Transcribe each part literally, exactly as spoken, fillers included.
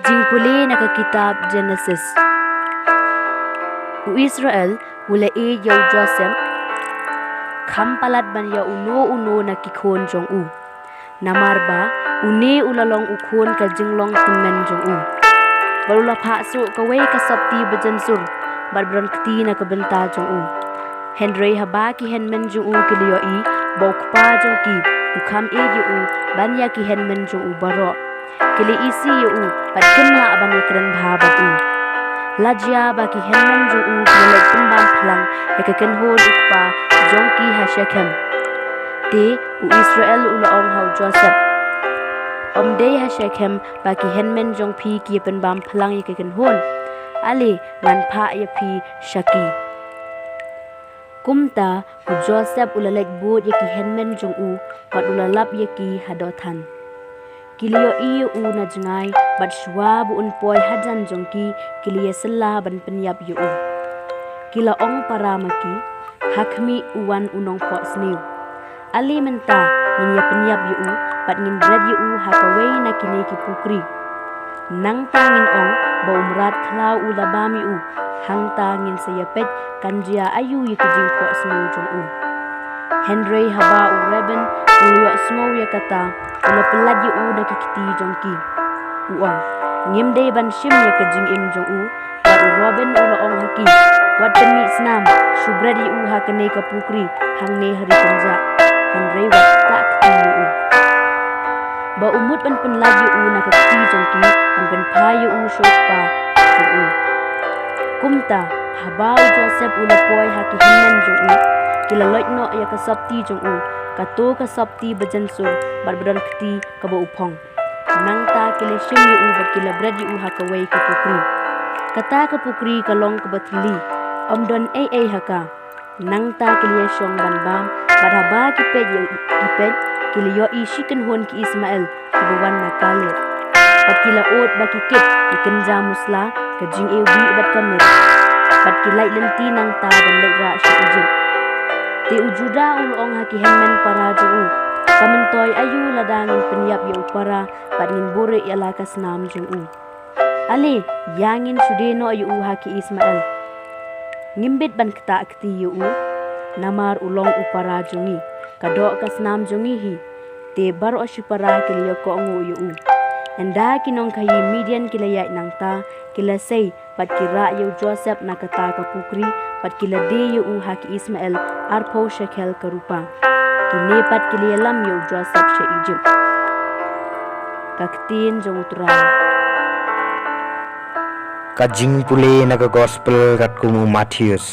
Jingpule na ka kitab Jenesis. U Israel u la ïeit ïa u Joseph, kham palat ban ïa uno uno na ki khun jong u. Namar ba une u la long u khun ka jinglong tymmen jong u. Bad u la phah shuh kawei ka sopti bajansur bad ba don kti na ka bynta jong u. Hynrei haba ki hynmen jong u ki la ïohi ba u kpa jong ki u kham ïeit ïa u ban ïa ki hynmen jong u baroh, ki la isih ïa u bad kim lah ban ïakren bha bad u. La jia ba ki hynmen jong u ki la leit pynbam phlang ïa ka kynhun u kpa jong ki ha Shekhem. Te u Israel u la ong ha u Joseph, ym dei ha Shekhem ba ki hynmen jong phi ki ïa pynbam phlang ïa ka kynhun. Ale, ngan phah ïa phi sha ki. Kumta u Joseph u la leit bud ïa ki hynmen jong u bad u la lap ïa ki ha Dothan. Ki la ïohi ïa u na jngai bad shuwa ba un poi hajan jong ki, ki la ïasylla ban pynïap ïa u. Ki la ong para ma ki, ha khmih u wan u nongphohsniew. Ale mynta ngin ïa pynïap ïa u bad ngin bret ïa u ha kawei na kine ki pukri. Nangta ngin ong ba u mrad khlaw u la bam ïa u, hangta ngin sa ïa peit kan jia aïu ïa ka jingphohsniew jong u. Hynrei haba u Reuben u la ïohsngew ïa kata, u la pyllait ïa u na ki kti jong ki. U ong, ngim dei ban shim ïa ka jingim jong u. Bad u Reuben u la ong ha ki, wat pynmih snam, shu bret ïa u ha kane ka pukri hangne ha ri pynjah. Hynrei wat ktah kti ïa u. Ba u mut ban pynlait ïa u na ka kti jong ki, ban pynphai ïa u sha u kpa jong u. Kumta haba u Joseph u la poi ha ki hynmen jong u, ki la loit noh ïa ka sopti jong u, kato ka sopti bajansur bad ba don kti kaba u phong. Nangta ki la shim ïa u bad ki la bret ïa u ha kawei ka pukri. Kata ka pukri ka long kaba thylli, ym don ei ei ha ka. Nangta ki la ïa shong ban bam, bad haba ki peit ïa u, ki peit, ki la ïohi shi kynhun ki Ismael kiba wan na Kaleb. Bad ki la ud ba ki kit, ki kynja musla, ka jingiwbih bad ka mir. Bad ki lait lynti nangta ban leit rah sha Ijipt. Te u Judah u la ong ha ki hynmen para jong u, ka myntoi aïu lada ngin pynïap ïa u para bad ngin buhrieh ïa la ka snam jong u. Ale, ïa ngin shu die noh ïa u ha ki Ismael. Ngim bit ban ktah kti ïa u, namar u long u para jong ngi, ka doh ka snam jong ngi hi. Te baroh shi para ki la ïa kohnguh ïa u. Ynda ki nongkhaïi Midian ki la ïaid nangta, ki la sei, bad ki rah ïa u Joseph na kata ka pukri, bad ki la die ïa u ha ki Ismael arphew shekel ka rupa. Kine pat ki la ïalam ïa u Joseph sha Ijipt. Ka ktien jong u Trai. Ka jingpule na ka gospel katkum u Mathaios.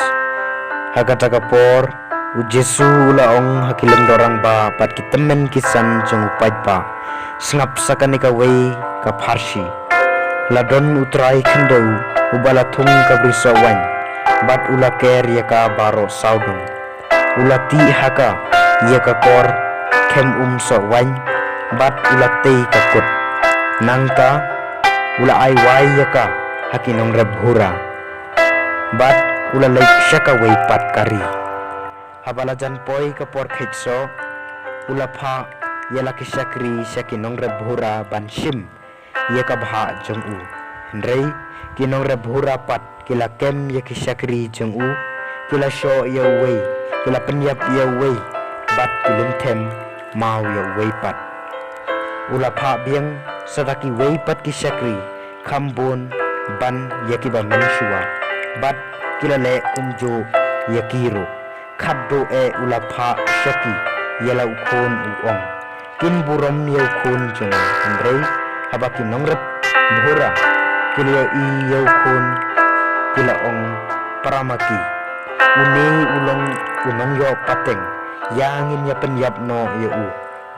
Ha kata ka por, u Jisu u la ong ha ki lyngdoh rangbah bad ki tymmen ki san jong u paidbah, sngap sa kane kawei ka pharshi. La don u trai khyndew uba la thung ka brisoh waiñ, bad u la ker ïa ka baroh sawdong. U la tih ha ka ïa ka kor khem um soh waiñ, bad u la tei ka kut. Nangta u la ai wai ïa ka ha ki nongrep bhura, bad u la leit sha kawei pat ka ri. Haba la jan poi ka por kheit soh, u la phah ïa la ki shakri sha ki nongrep bhura ban shim ïa ka bhah jong u. Hynrei ki nongrep bhura pat ki la kem ïa ki shakri jong u, ki la shoh ïa uwei, ki la pynïap ïa uwei, bad ki lynthem maw ïa uwei pat. U la phah biang sa da kiwei pat ki shakri kham bun ban ïa kiba mynshuwa, bad ki la leh kumjuh ïa ki ruh. Khatduh eh u la phah sha ki ïa la u khun u ong, kin burom ïa u khun jong nga. Hynrei haba ki nongrep bhura ki la ïohi ïa u khun, ki la ong para ma ki, une u long u nongïoh pateng, ïa ngin ïa pynïap noh ïa u,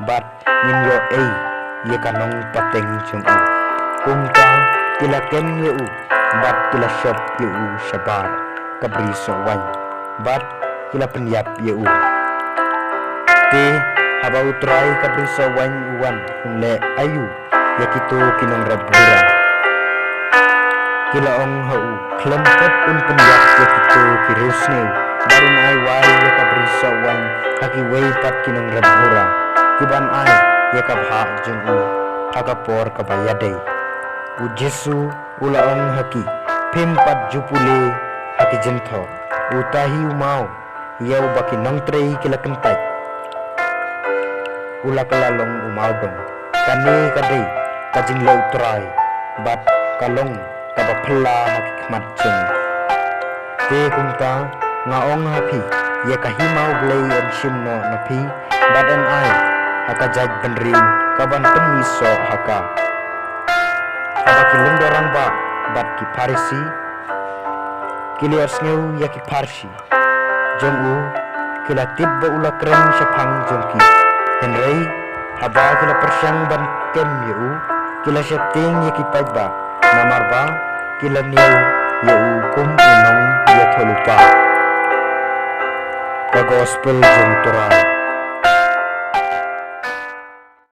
bad ngin ïoh ei ïa ka nongpateng jong u. Kumta ki la kem ïa u, bad ki la shop ïa u shabar ka brisoh waiñ, bad ki la pynïap ïa u. Te haba u trai ka brisoh waiñ u wan, un leh aïu ïa kito ki nongrep bhura? Ki la ong ha u, khlem pep un pynïap ïa kito ki riewsniew, bad un ai wai ïa ka brisoh waiñ ha kiwei pat ki nongrep bhura, kiban ai ïa ka bhah jong u ha ka por kaba ïadei. U Jisu u la ong ha ki, phim pat ju pule ha ki jingthoh. Uta hi u maw ïa uba ki nongtrei ki la kyntait. U la kylla long u mawdong. Kane ka dei ka jingleh U Trai, bad ka long kaba phylla ha ki khmat jong u. Te kumta nga ong ha phi, ïa ka hima U Blei yn shim noh na phi, bad yn ai ha ka jaitbynriew kaban pynmih soh ha ka. Haba ki lyngdoh rangbah bad ki Pharisi ki la ïohsngew ïa ki pharshi jong u, ki la tip ba u la kren shaphang jong ki. Hynrei haba ki la pyrshang ban kem ïa u, ki la sheptieng ïa ki paidbah, namar ba ki la ñiew ïa u kum u nongïathohlypa. Ka Gospel jong U Trai.